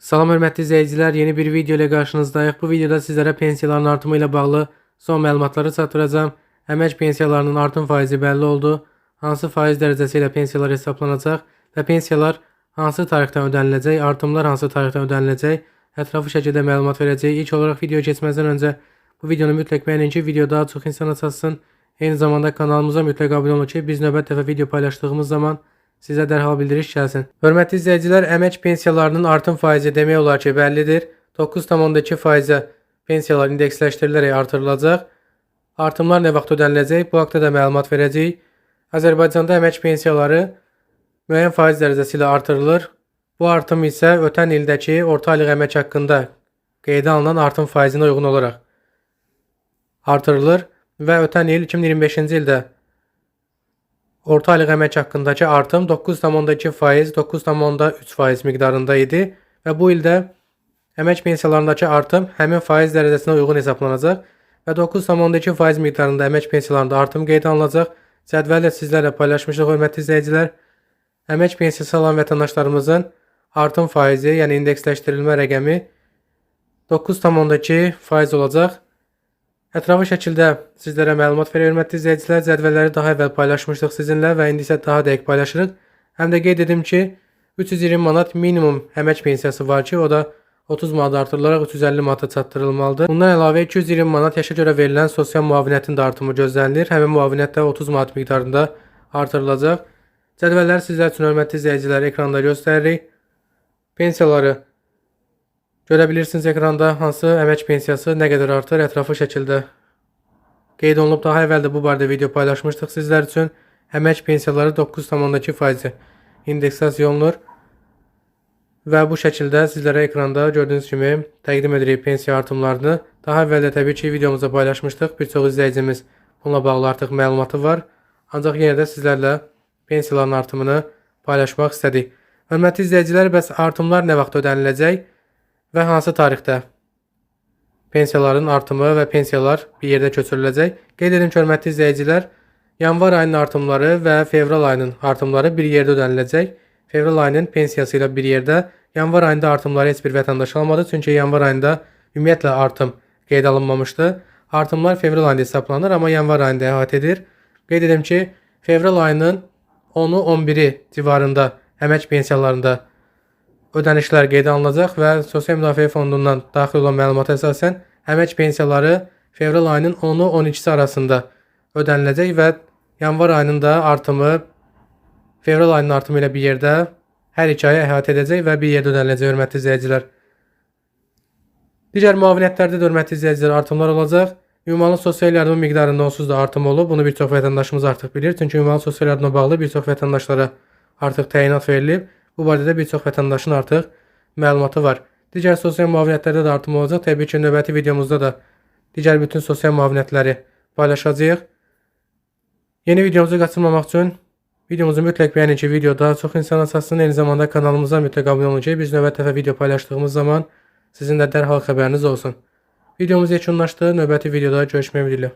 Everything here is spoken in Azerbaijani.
Salam hörmətli izləyicilər, yeni bir video ilə qarşınızdayıq. Bu videoda sizlərə pensiyaların artımı ilə bağlı son məlumatları çatdıracağam. Əmək pensiyalarının artım faizi bəlli oldu. Hansı faiz dərəcəsi ilə pensiyalar hesablanacaq və pensiyalar hansı tarixdən ödəniləcək, artımlar hansı tarixdən ödəniləcək, ətraflı şəkildə məlumat verəcəyik. İlk olaraq videoya keçməzdən öncə bu videonu mütləq bəyənin ki, video daha çox insana çatsın. Eyni zamanda kanalımıza mütləq abunə olun ki, biz növbəti dəfə video paylaşdığımız zaman sizə dərhal bildiriş gəlsin. Hörmətli izləyicilər, əmək pensiyalarının artım faizi demək olar ki, bəllidir. 9,2 faizə pensiyalar indeksləşdirilərək artırılacaq. Artımlar nə vaxt ödəniləcək? Bu haqda da məlumat verəcəyik. Azərbaycanda əmək pensiyaları müəyyən faiz dərəcəsi ilə artırılır. Bu artım isə ötən ildəki orta aylıq əmək haqqında qeydə alınan artım faizinə uyğun olaraq artırılır və ötən il 2025-ci ildə orta aylıq əmək haqqındakı artım 9,2%, 9,3% miqdarında idi və bu ildə əmək pensiyalarındakı artım həmin faiz dərəcəsinə uyğun hesablanacaq və 9,2% miqdarında əmək pensiyalarında artım qeydə alınacaq. Cədvəli də sizlərlə paylaşmışıq, hörmətli izləyicilər. Əmək pensiyası alan vətəndaşlarımızın artım faizi, yəni indeksləşdirilmə rəqəmi 9,2% olacaq. Ətraflı şəkildə sizlərə məlumat verək, hörmətli izləyicilər. Cədvəlləri daha əvvəl paylaşmışdıq sizinlə və indi isə daha dəqiq paylaşırıq. Həm də qeyd edim ki, 320 manat minimum əmək pensiyası var ki, o da 30 manat artırılaraq 350 manata çatdırılmalıdır. Bundan əlavə 220 manat yaşa görə verilən sosial müavinətin də artımı gözlənilir. Həmin müavinət də 30 manat miqdarında artırılacaq. Cədvəlləri sizlər üçün, hörmətli izləyicilər, ekranda göstəririk. Pensiyaları görə bilirsiniz ekranda, hansı əmək pensiyası nə qədər artır, ətraflı şəkildə qeyd olunub. Daha əvvəl də bu barədə video paylaşmışdıq sizlər üçün. Əmək pensiyaları 9,2% indeksasiya olunur. Və bu şəkildə sizlərə ekranda gördüyünüz kimi təqdim edirik pensiya artımlarını. Daha əvvəl də təbii ki, videomuzda paylaşmışdıq. Bir çox izləyicimiz bununla bağlı artıq məlumatı var. Ancaq yenə də sizlərlə pensiyaların artımını paylaşmaq istədik. Hörmətli izləyicilər, bəs artımlar nə vaxt ödəniləcək və hansı tarixdə pensiyaların artımı və pensiyalar bir yerdə köçürüləcək? Qeyd edim ki, hörmətli izləyicilər, yanvar ayının artımları və fevral ayının artımları bir yerdə ödəniləcək. Fevral ayının pensiyası ilə bir yerdə. Yanvar ayında artımları heç bir vətəndaş almadı, çünki yanvar ayında ümumiyyətlə artım qeydə alınmamışdı. Artımlar fevral ayında hesablanır, amma yanvar ayında əhatə edir. Qeyd edim ki, fevral ayının 10-u 11-i civarında əmək pensiyalarında ödənişlər qeydə alınacaq və Sosial Müdafiə Fondundan daxil olan məlumata əsasən əmək pensiyaları fevral ayının 10-u 12-si arasında ödəniləcək və yanvar ayının da artımı fevral ayının artımı ilə bir yerdə hər iki ayı əhatə edəcək və bir yerdə ödəniləcək, hörmətli izləyicilər. Digər müavinətlərdə də, hörmətli izləyicilər, artımlar olacaq. Ünvanlı sosial yardımın miqdarında onsuz da artım olub. Bunu bir çox vətəndaşımız artıq bilir. Çünki ünvanlı sosial yardıma bağlı bir çox vətəndaşlara artıq təyinat verilib. Bu barədə də bir çox vətəndaşın artıq məlumatı var. Digər sosial müavinətlərdə də artım olacaq. Təbii ki, növbəti videomuzda da digər bütün sosial müavinətləri paylaşacağıq. Yeni videomuzu qaçırmamaq üçün videomuzu mütləq bəyənin ki, video daha çox insana çatsın. Eyni zamanda kanalımıza mütləq abunə olun ki, biz növbəti dəfə video paylaşdığımız zaman sizin də dərhal xəbəriniz olsun. Videomuz yekunlaşdı. Növbəti videoda görüşmək ümidi ilə.